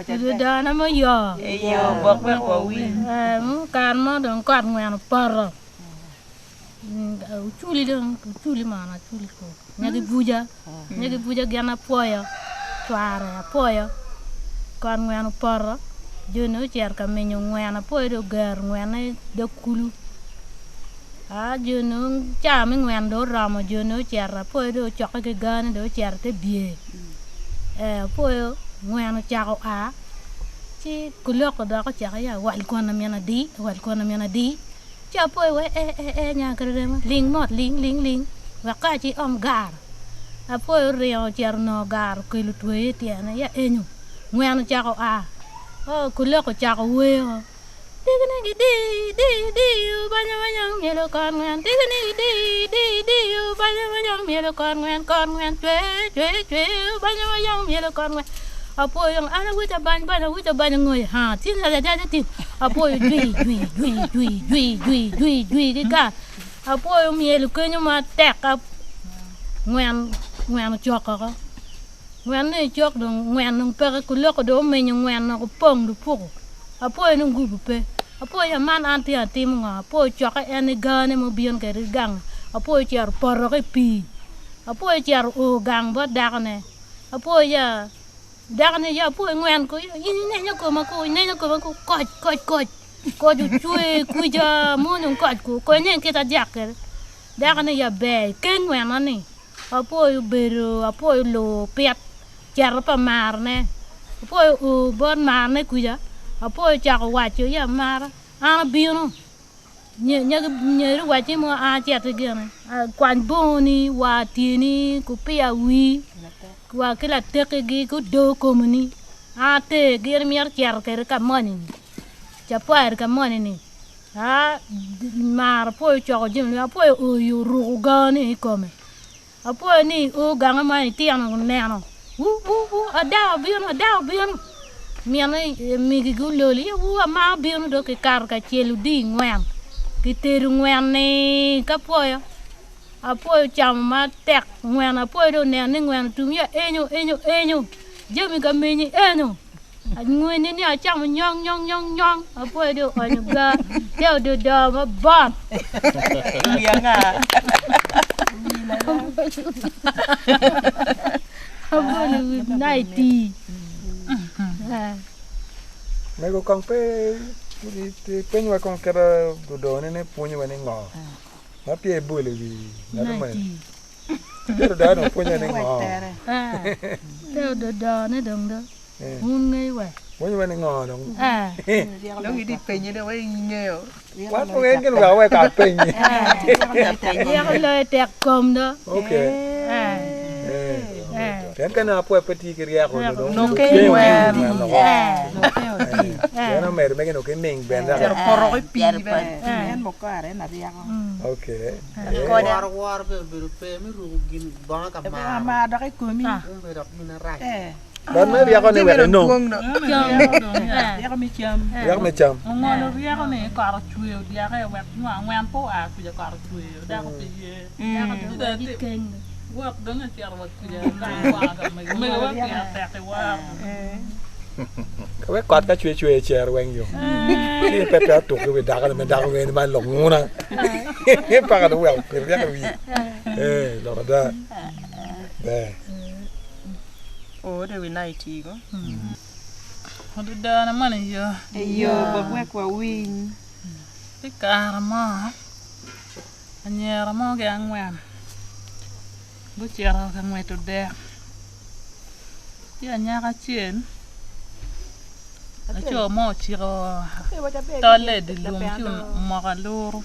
Ododona mo yo. Eyo, bok wek wawiny. Kare mo dong kot ngwen opoto. Oculi dong, oculi mono aculi ko. Nyagi buca, nyagi buca gin apwoyo, cware apwoyo. Kot ngwen opoto, joni ocito ka minyo ngwen apwoyo dong ogero ngwene i dog kulu. Aa joni ca me ngwen dong oromo joni ocito apwoyo dong ocokke ki gane dong ocito i te bye ee apwoyo ngwen ocako a ci kuloko dok ocako ya awal kwon min adi awal kwon min adi ci apwoyo wai ee ee ee nya kede remo ling mot ling ling ling wek ka ci iom gar apwoyo oringo ocito onongo gar okelo otweye i tyene ya enyo ngwen ocako a oo kuloko ocako weo. Apwoyo myelo kenyo matek ngwen ngwen ocoko oko ngwen ni ecok dong ngwen dong peke kuloko dong omenyo ngwen dong opong lupuku Apwoyo ni gupu pe. Apwoyo ya man an tye atimo ngo? Apwoyo cokke en i gane ma obino kwede ki gang. Apwoyo ocito opoto ki i pii. Apwoyo ocito oo gang bot dakone. Apwoyo ya dakone ya apwoyo ngwen ko in inenyo koma ko inenyo koma ko koc koc koc koc ocwe kwica mo dong koc ko konye kit ajak kwede. Dakone ya ber ikeng ngwena ni. Apwoyo obedo apwoyo olubo pit cito pa marne. Apwoyo o bot marne kuca, apwoyo ocako waco ya mara an abino nyeri wacci mo an aciti gine kwany bongoni war tyeni kupiya wii wa ki latekigi ki odo komini an ater gin imito cito kwede ka moni-ni cafari ka moni-ni aa mara apwoyo ocoko jami apwoyo oyo oruko gani i kome. Apwoyo ni i o gange man itino neno wu wu wu ada obino ada obino mine migi olol iye wu ama obino dong kikato kacelo dii ngwen kitedo ngwen ni ka pwoyo apwoyo ocamo matek ngwen apwoyo dong oneno ni ngwen otum ya enyo enyo enyo jami ka menyi enyo Angweni ni acamo nyong nyong nyong nyong apwoyo dong oonyo ga te ododo mabot. Wi anga? Abolo wi naiti. Mego kong pe ipenywa kong kit dodone ne pwonyowa ni ngo ma peya ibolo i wi ngat moni. Te ododo dong pwonyowa ni ngo. Te ododone dong do wun ngeyo wa. Pwonyowa ni ngo dong. Dong itye penye dong wek ingeyo. Wan pe en gin wek awek apenyi. Ryeko loyo tek kom do. Okay. Pien ka nongo apwoyo pe tye ki ryeko dong Nongo ke ingwen. Pien omedo mege nongo ki ming bene. Cito poto ki pii bene. En mukare en aryeko. Okay. Woro woro bene obedo pe me ruko gin bongo ka maro. Mar dok i komi. Obedo dok gin marac. But me ryeko ni wek inong. Ryeko me cam. Ryeko me cam. Ongolo ryeko ni kot ocwe odyeke wek nyo angwen pe oa kuca kot ocwe dako pe ye. Wot dong acito wa kuca omego wa pire tek i woro. Wek kot ka cwe cwe cer weng yo. Ni pe pe otuk ki wi dako ni me dako ngeyo ni man lok nguna. Paka dong weko kit ryeko i wiye. Eh, lok ada. Ber. Oo de wi night go. Ododona moni yo. Eyo bok wek wawiny. I kare mo, anyira mo ki angwen gucito ka ngweto dek. Ci anyaka acel laco mo ociko tolle i dye lum ci omoko aluru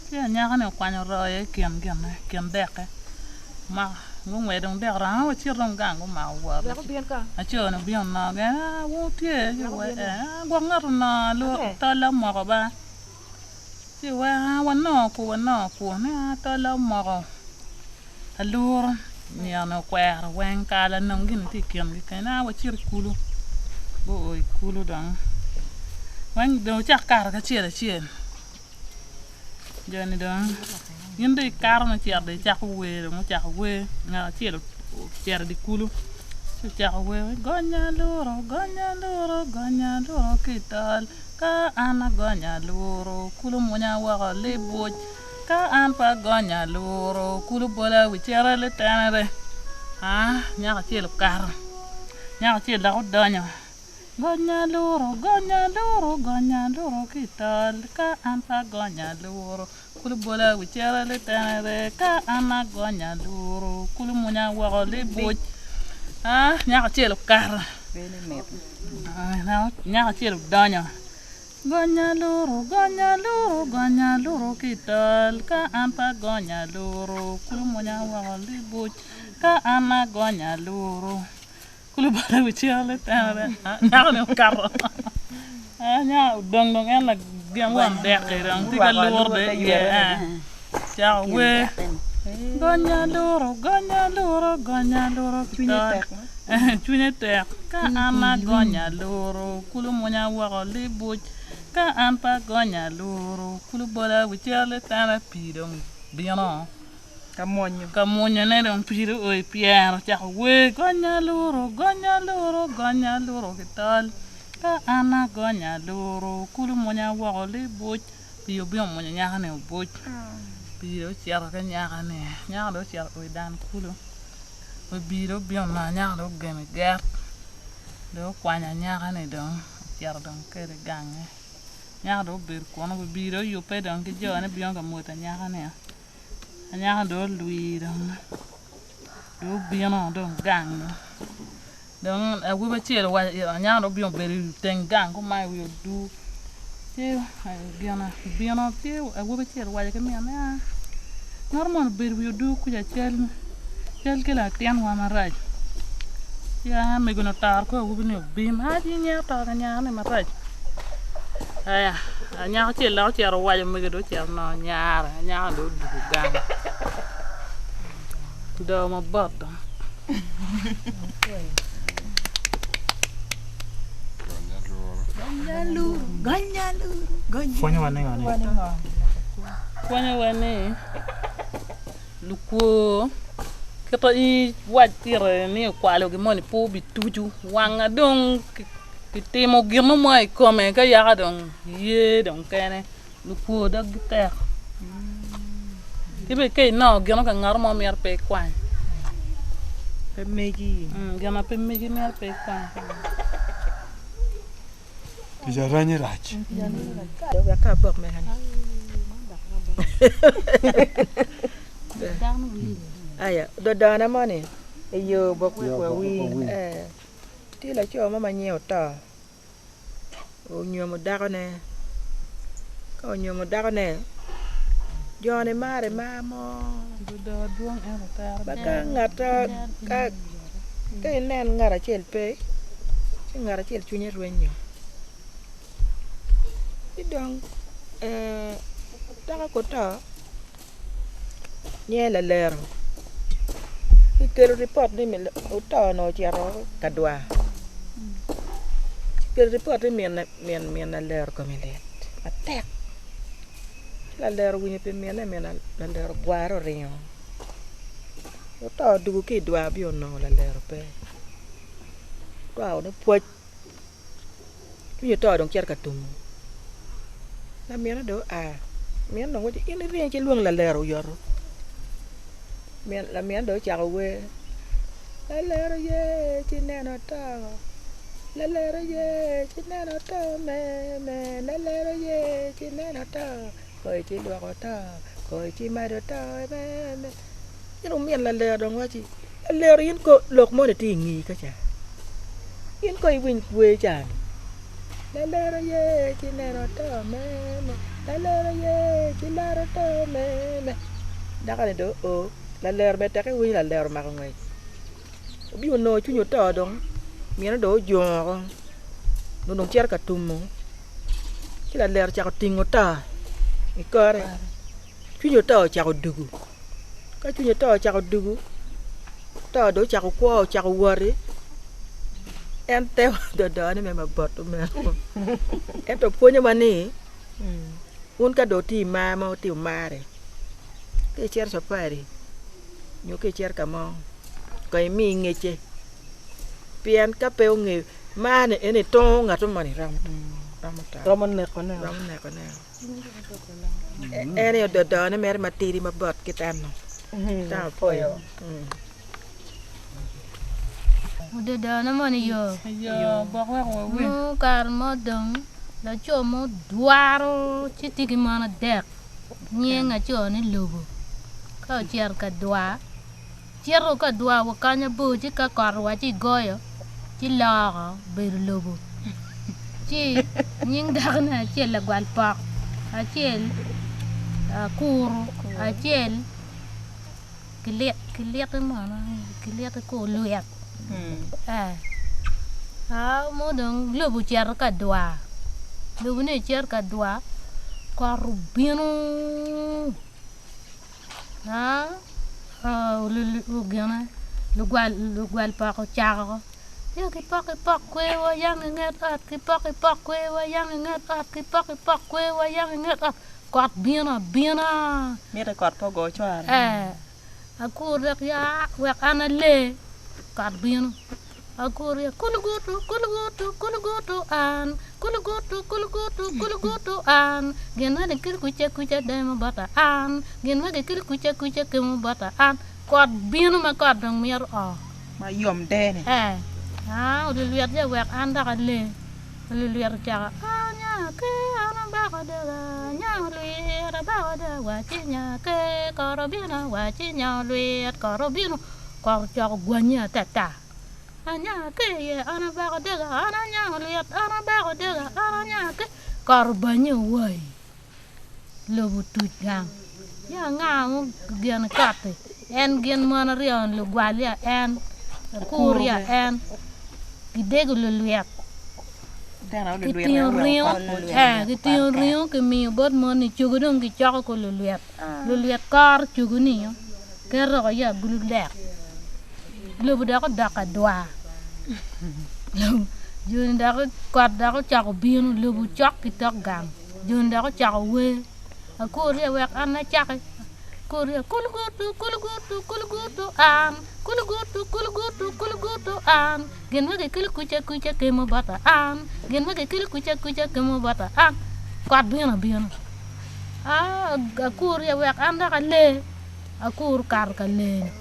ci anyaka-ni okwanyo royo i kin gine i kin deke omako gungwedo dong dek oromo aa wacit dong gang gumako wot laco-ni obino onongo gin aa wun wutye ci guwaco aa gwok ngat onongo tolle omoko ba ci guwaco aa wanongo ku wanongo ku ni aa tolle omoko. Aluru nino okwero weng kala nong gin tye i kingi kenyo aa wacit i kulu guo i kulu dong weng dong wucak kato ki acel acel joni dong in dong ikato me cito dong icako wer dong gucako wer ngat acel ocito i dye kulu. Ci ocako wer gonya luro gonya luro gonya luro ki tol ka an agonya luro kulu munya woko libuc ka an pe agonya luro kulu bola wi cere litenere aa nyako acel okato nyako acel dok odonyo gonya luro gonya luro gonya luro ki tol ka an pe agonya luro Kulu bola wi cere litenere ka an agonya luru kulu munya woko libuc aa nyako acel okato nyako acel odonyo gonya luru gonya luru gonya luru ki i tol ka an pe agonya luru kulu munya woko libuc ka an agonya luru Kulu bota wi cere litenere nyako-ni okato odong dong en gin won dek-ki dong tye ka luro dong iye cako wer gonya luro gonya luro gonya luro cwinye tek ka an agonya luro kulu munya woko libuc ka an pe agonya luro kulu bola wi cere litenere pii dong bino. Ka mwonyone dong pii dong oo i pyere ocako wer gonya luro gonya luro gonya luro ki tol ka an agonya luro kulu mwonya woko libuc pii obino omwonyo nyako-ni obuc pii dong ocito ki nyako-ni nyako dong ocito oo i dan kulu obilo obino onongo nyako dong ogemo i get dong okwanyo anyaka-ni dong ocito dong kwede gange nyako dong obedo kunu obilo oyubbe dong ki jone bino ka mwodo anyaka-ni. Anyaka dong olwi dong dong obino dong gang dong awobi acel owaco anyaka dong obino obedo i teng gang kuman i wi odur ci gin obino ci awobi acel owaco ki minne ni ngat moni obedo i wi odur kuca cal ki latinwa marac ci mego-ni otoro kor awobi-ni obim a ci in aye oto ka nyarani marac. Aya anyaka acel dok ocito owaco mege dong ocito onongo nyare anyaka dong odwogo gang doo mabot dong. Pwonyowa ni lukwor kit ma iwac ite ni okwalo gin moni pe obituco wanga dong Kitimo gin mo i kome ka yaka dong ye dong kene lukwor doggi tek ki bene ka inongo gin mo ka ngat mo myero pe ikwany Pe megi. Gin ma pe megi myero pe ikwany. Tic aranyi rac. Wek ka abok mega ni. Aya, dodona mo ni. Eyo bok wek wawiny. Eh. Tye laco mo ma nyinge oto onyomo dakone ka onyomo dakone jo-ni mare mar mo ma ka ngat ka inen ngat acel pe ci ngat acel cwinye rwenyo ci dong dako ka oto Nyinge lalero kikelo ripot ni oto onongo ocito ka dwar kikelo ripot ni min lalero kome lit matek ci lalero owinyo pi mine min lalero ogware oringo oto odwogo ki i dwar bino onongo lalero pe otwao pwoc. Cwiny oto dong cito ka tumo lamine dong oa mine dong waco in iring ci ilwong lalero oyoto lamine dong ocako wer lalero ye ci ineno oto lalero ye ci ineno oto me me lalero ye ci ineno oto koyo ci ilwoko oto koyo ci imado oto me me ci dong min lalero dong waci lalero in ko lok moni tye ingi ka ca. In kong iwiny wer ca-ni, Lalero ye ci neno to mene, lalero ye ci laro to mene. Dako-ni dong oo, lalero bene teke iwinyo lalero omako ngwec, obino onongo cwinye oto dong mine dong ojungo woko nongo dong cito ka tumo ci lalero ocako tingo to i kore cwiny oto ocako dugo ka cwiny oto ocako dugo to dong ocako kwo ocako woti en te dodone me maboto meno ento pwonyowa ni wun ka dong wutye i mar ma wutye wumare ka icito i cafari nyo ka icito ka mo kong imi ngecce. Pien ka pe ongeyo mar ni eni tongo ngat moni romo romo to. Romo nekone. Romo nekone. En aye ododone mere matidi mabot ki teno. Tamo apwoyo. Ododone moni yo. Yo gwok wek wawiny. Nongo kare mo dong laco mo dwaro ci tye ki mon adek nying aco ni lobo ka ocito ka dwar Cito ka dwa wa kany abor ci ka kot wa ci goyo ci loko bedo lobo ci nying dakone acel lagwal pok acel akuru acel kiliti mono kiliti kor lwit mo dong lobo ocito ka dwar lobo ni ocito ka dwar kot obino. Lugwal pok ocako ci kipoko ipok kwer wa yang i nget ot kipoko ipok kwer wa yang i nget ot kipoko ipok kwer wa yang i nget ot kot bino abina Mitte kot pe ogo cware. Akur dok ya wek an ale kot bino. Akur kulugutu kulugutu kulugutu an kulugutu kulugutu kulugutu an gin ma gikelo kuca kuca demo bota an gin ma gikelo kuca kuca kemo bota an kot bino ma kot dong mito o Ma yom dene. Ee aa olulwit ja wek an dok ale olulwit ocako anya ke an abako doga anya olwit abako doga waci nya ke kot obino waci nya olwit kot obino kot ocako gwanyi atata. Anya ki iye an abako doga, an anyango lyet, an abako doga, an anyango ki. Kot obanyi owai, lobo otuc gang. Ya anga ma gin kot-ti? En gin mon aryo-ni lugwal ya en, akur ya en, gidego lulwit. Kitingo ringo, ee kitingo ringo kimiyo bot mon-ni cogo dong gicoko ki lulwit. Lulwit kor cogo-ni keto woko i agulu lek. Lobo dok odok adwar, joni dok kot dok ocako bino lobo cok ki tok gang joni dok ocako wer akur ni wek an acaki akur ni kulugutu kulugutu kulugutu an kulugutu kulugutu kulugutu an gin ma gikelo kuca kuca kemo bota an gin ma gikelo kuca kuca kemo bota an kot bino abina akur ni wek an dok ale akur kato ka lee-ni.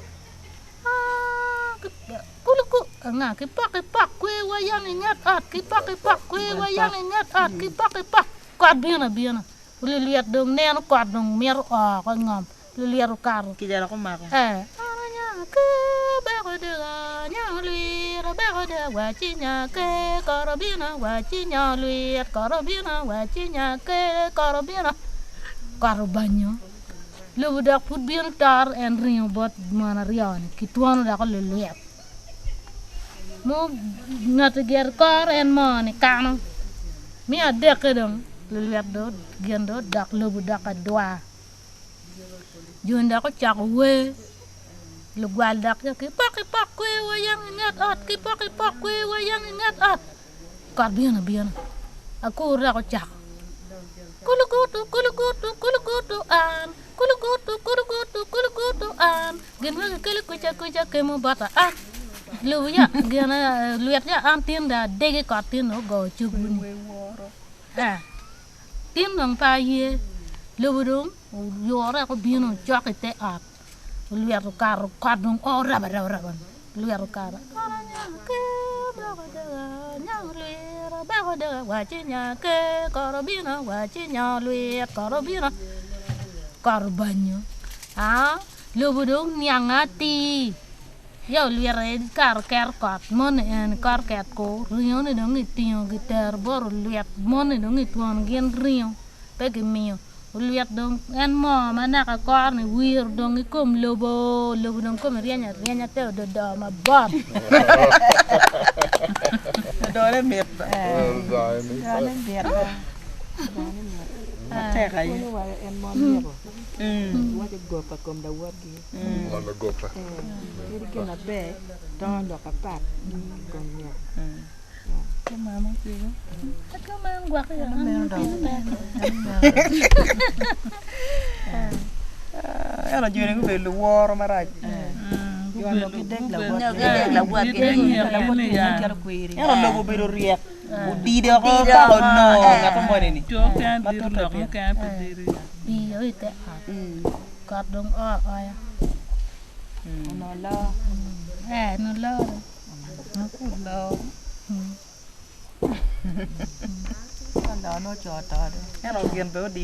Anga ki pok ipok kwer wa yang inget ot ki pok ipok kwer wa yang inget ot ki pok ipok kot bino abina lulyet dong neno kot dong mito o oko ingom lulyet okato Kica dok omako. Ee an anya ke abako doga anya olwit abako doga wa ci nya ke kot obino wa ci nya olwit kot obino wa ci nya ke kot obino kot obanyo. Lobo dok pud bino toro en ringo bot mon aryo-ni ki twono dok olulwit. Ngat gire koro en moo-ni kano miyo adekke dong lulwit dong gin dong odok lobo odok adwar joni dok ocako wer lugwal dok ki pok ipok kwer wa yang inget ot ki pok ipok kwer wa yang inget ot. Kot bino abina, akur dok ocako, Kulukutu, kulukutu, kulukutu an, kulukutu, kulukutu, kulukutu an, gin ma gikelo kuca kuca kemo bota an, lubu ya gin lwit ya an tin dong adegi kot tin dong ogo cogwu-ni, ee tin dong pe aye, lobo dong oyure obino ocok i te ot. Olwito okato kot dong o raba raba raba olwito okato an anyango ker dok adoga anyango lwit abako doga waci nya ker kot obino waci nya olwit kot obino kot obanyo aa lobo dong oniange atir ya olwito aye kato keto kot moni eni kot ket kur ringo ni dong gitingo gitero bot olwit moni dong gitwono gin ringo pe gimiyo. Olyet dong en moo ma naka kore-ni wiro dong i kom lobo, lobo dong kome ryeny aryenya te ododo mabot. Dodone mit ba. Dodone mit ba. Dodone mit. Matek aye. Pwonyo wa en mon myeko. Waco gopa kom lawotgi. Mon ma gopa. Kadi gin maber tongo lok apat i kom myeko. Ento joni gubedo luworo marac. Ento lobo obedo ryek odide oko paka onongo ngat moni ni. Co okene diro lok mukene pe diro ya. Pii o ite ot. Kot dong oo aoya. Ee nongo loro. Loro. Ento gin bene odiyo.